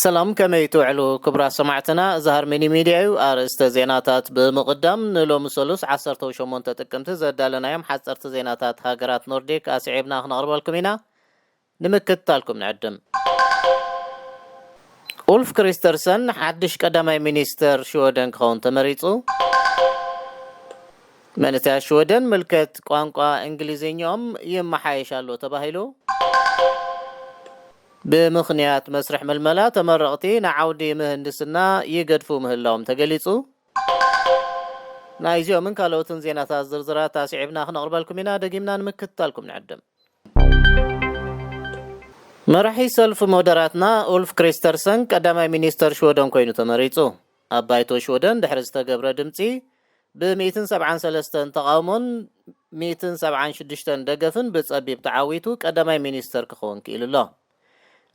ሰላም፣ ከመይ ትውዕሉ ክቡራት ሰማዕትና? እዚ ሃርመኒ ሚድያ እዩ። ኣርእስተ ዜናታት ብምቕዳም፣ ንሎሚ ሰሉስ ዓሰርተ ሸሞንተ ጥቅምቲ ዘዳለናዮም ሓፀርቲ ዜናታት ሃገራት ኖርዲክ ኣስዒብና ክነቕርበልኩም ኢና። ንምክትታልኩም ንዕድም። ኡልፍ ክሪስተርሰን ሓድሽ ቀዳማይ ሚኒስተር ሽወደን ክኸውን ተመሪጹ። መንእሰያት ሽወደን ምልከት ቋንቋ እንግሊዝኛኦም ይመሓየሽ ኣሎ ተባሂሉ። ብምኽንያት መስርሕ ምልመላ ተመረቕቲ ንዓውዲ ምህንድስና ይገድፉ ምህላዎም ተገሊጹ። ናይዚኦምን ካልኦትን ዜናታት ዝርዝራት ኣስዒብና ክነቕርበልኩም ኢና። ደጊምና ንምክትታልኩም ንዕድም። መራሒ ሰልፊ ሞደራትና ኡልፍ ክሪስተርሰን ቀዳማይ ሚኒስተር ሽወደን ኮይኑ ተመሪጹ። ኣብ ባይቶ ሽወደን ድሕሪ ዝተገብረ ድምጺ ብ ሚእትን ሰብዓን ሰለስተን ተቓውሞን ሚእትን ሰብዓን ሽዱሽተን ደገፍን ብጸቢብ ተዓዊቱ ቀዳማይ ሚኒስተር ክኸውን ክኢሉ ኣሎ።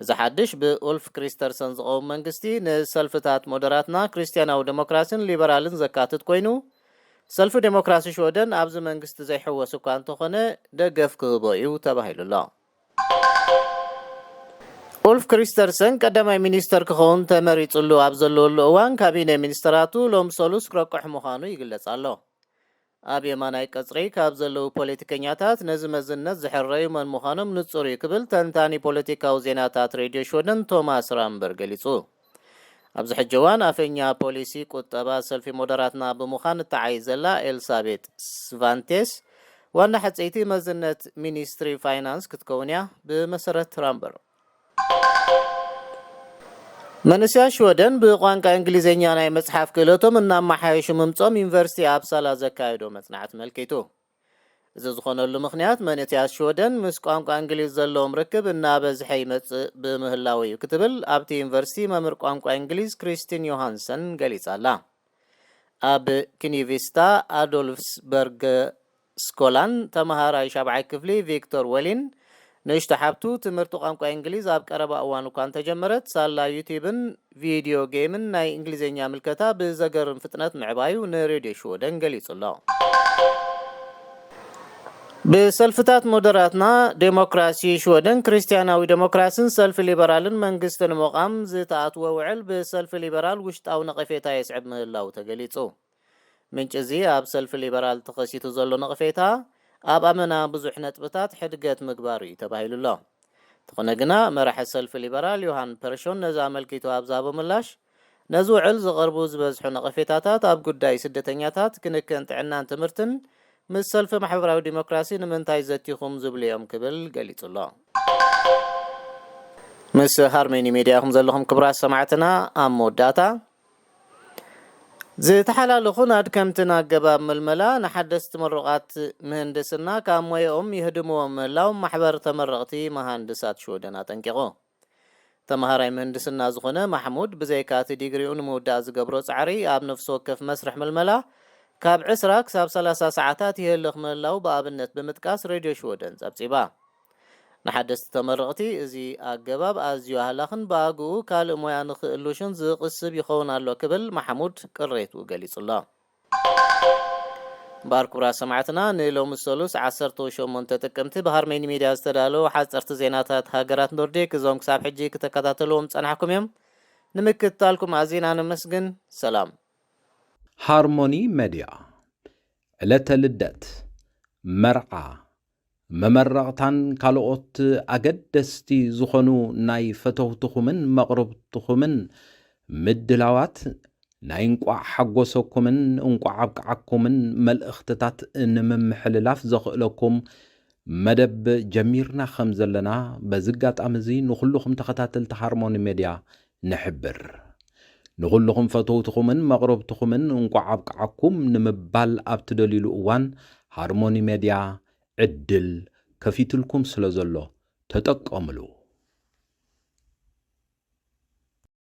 እዚ ሓድሽ ብኡልፍ ክሪስተርሰን ዝቐውም መንግስቲ ንሰልፍታት ሞደራትና፣ ክርስትያናዊ ዴሞክራሲን ሊበራልን ዘካትት ኮይኑ፣ ሰልፊ ዴሞክራሲ ሽወደን ኣብዚ መንግስቲ ዘይሕወስ እኳ እንተኾነ ደገፍ ክህቦ እዩ ተባሂሉ ኣሎ። ኡልፍ ክሪስተርሰን ቀዳማይ ሚኒስተር ክኸውን ተመሪጹሉ ኣብ ዘለወሉ እዋን፣ ካቢነ ሚኒስተራቱ ሎም ሰሉስ ክረቅሕ ምዃኑ ይግለጽ ኣሎ። ኣብ የማናይ ቀጽሪ ካብ ዘለዉ ፖለቲከኛታት ነዚ መዝነት ዝሕረዩ መን ምዃኖም ንጹር እዩ ክብል ተንታኒ ፖለቲካዊ ዜናታት ሬድዮ ሽወደን ቶማስ ራምበር ገሊጹ። ኣብዚ ሕጂ እዋን ኣፈኛ ፖሊሲ ቁጠባ ሰልፊ ሞደራትና ብምዃን እተዓይ ዘላ ኤልሳቤጥ ስቫንቴስ ዋና ሕጽይቲ መዝነት ሚኒስትሪ ፋይናንስ ክትከውን እያ። ብመሰረት ራምበር፣ መንእሰያት ሽወደን ብቋንቋ እንግሊዝኛ ናይ መጽሓፍ ክእለቶም እናመሓየሹ ምምጾም ዩኒቨርሲቲ ኣፕሳላ ዘካየዶ መጽናዕቲ መልኪቱ። እዚ ዝኾነሉ ምኽንያት መንእሰያት ሽወደን ምስ ቋንቋ እንግሊዝ ዘለዎም ርክብ እናበዝሐ ይመጽእ ብምህላው እዩ ክትብል ኣብቲ ዩኒቨርሲቲ መምህር ቋንቋ እንግሊዝ ክሪስቲን ዮሃንሰን ገሊጻ ኣላ። ኣብ ክኒቪስታ ኣዶልፍስበርግ ስኮላን ተመሃራይ ሻብዓይ ክፍሊ ቪክቶር ወሊን ንእሽቶ ሓብቱ ትምህርቲ ቋንቋ እንግሊዝ ኣብ ቀረባ እዋን እኳ እንተጀመረት፣ ሳላ ዩቲብን ቪድዮ ጌምን ናይ እንግሊዝኛ ምልከታ ብዘገርም ፍጥነት ምዕባዩ ንሬድዮ ሽወደን ገሊጹ ኣሎ። ብሰልፍታት ሞደራትና ዴሞክራሲ ሽወደን፣ ክርስትያናዊ ዴሞክራሲን ሰልፊ ሊበራልን መንግስቲ ንምቋም ዝተኣትወ ውዕል ብሰልፊ ሊበራል ውሽጣዊ ነቐፌታ የስዕብ ምህላው ተገሊጹ። ምንጪ እዚ ኣብ ሰልፊ ሊበራል ተኸሲቱ ዘሎ ነቐፌታ ኣብ ኣመና ብዙሕ ነጥብታት ሕድገት ምግባሩ እዩ ተባሂሉ ኣሎ። እንተኾነ ግና መራሒ ሰልፊ ሊበራል ዮሃን ፐርሾን ነዚ ኣመልኪቱ ኣብ ዝሃቦ ምላሽ፣ ነዚ ውዕል ዝቐርቡ ዝበዝሑ ነቐፌታታት ኣብ ጉዳይ ስደተኛታት፣ ክንክን ጥዕናን ትምህርትን ምስ ሰልፊ ማሕበራዊ ዲሞክራሲ ንምንታይ ዘቲኹም ዝብሉ እዮም ክብል ገሊጹ ኣሎ። ምስ ሃርሜኒ ሜድያ ኢኹም ዘለኹም ክቡራት ሰማዕትና። ኣብ መወዳእታ፣ ዝተሓላለኹን ኣድከምትን ኣገባብ ምልመላ ንሓደስቲ ምሩቓት ምህንድስና ካብ ሞያኦም የህድምዎም ምህላዎም ማሕበር ተመረቕቲ መሃንድሳት ሽወደን ኣጠንቂቑ። ተመሃራይ ምህንድስና ዝኾነ ማሕሙድ፣ ብዘይካ እቲ ዲግሪኡ ንምውዳእ ዝገብሮ ጻዕሪ፣ ኣብ ነፍሲ ወከፍ መስርሕ ምልመላ ካብ ዕስራ ክሳብ ሰላሳ ሰዓታት ይህልኽ ምህላው ብኣብነት ብምጥቃስ ሬድዮ ሽወደን ጸብጺባ። ንሓደስቲ ተመረቕቲ እዚ ኣገባብ ኣዝዩ ኣህላኽን ብኣግኡ ካልእ ሞያ ንኽእሉሽን ዝቕስብ ይኸውን ኣሎ ክብል ማሕሙድ ቅሬትኡ ገሊጹ ኣሎ። እምበኣር ክቡራት ሰማዕትና፣ ንሎሚ ሰሉስ ዓሰርተ ሸሞንተ ጥቅምቲ ብሃርሜኒ ሚድያ ዝተዳለዉ ሓጸርቲ ዜናታት ሃገራት ኖርዲክ እዞም ክሳብ ሕጂ ክተከታተልዎም ዝጸናሕኩም እዮም። ንምክትታልኩም ኣዚና ነመስግን። ሰላም። ሃርሞኒ መድያ፣ ዕለተ ልደት፣ መርዓ፣ መመረቕታን ካልኦት ኣገደስቲ ዝኾኑ ናይ ፈተውትኹምን መቕርብትኹምን ምድላዋት ናይ እንቋዕ ሓጎሰኩምን እንቋዕ ኣብቅዓኩምን መልእኽትታት ንምምሕልላፍ ዘኽእለኩም መደብ ጀሚርና ከም ዘለና በዚ ኣጋጣሚ እዚ ንኹልኹም ተኸታተልቲ ሃርሞኒ ሜድያ ንሕብር። ንኹልኹም ፈተውትኹምን መቕርብትኹምን እንቋዕ ኣብቅዓኩም ንምባል ኣብ ትደልዩሉ እዋን ሃርሞኒ ሜድያ ዕድል ከፊትልኩም ስለ ዘሎ ተጠቀምሉ።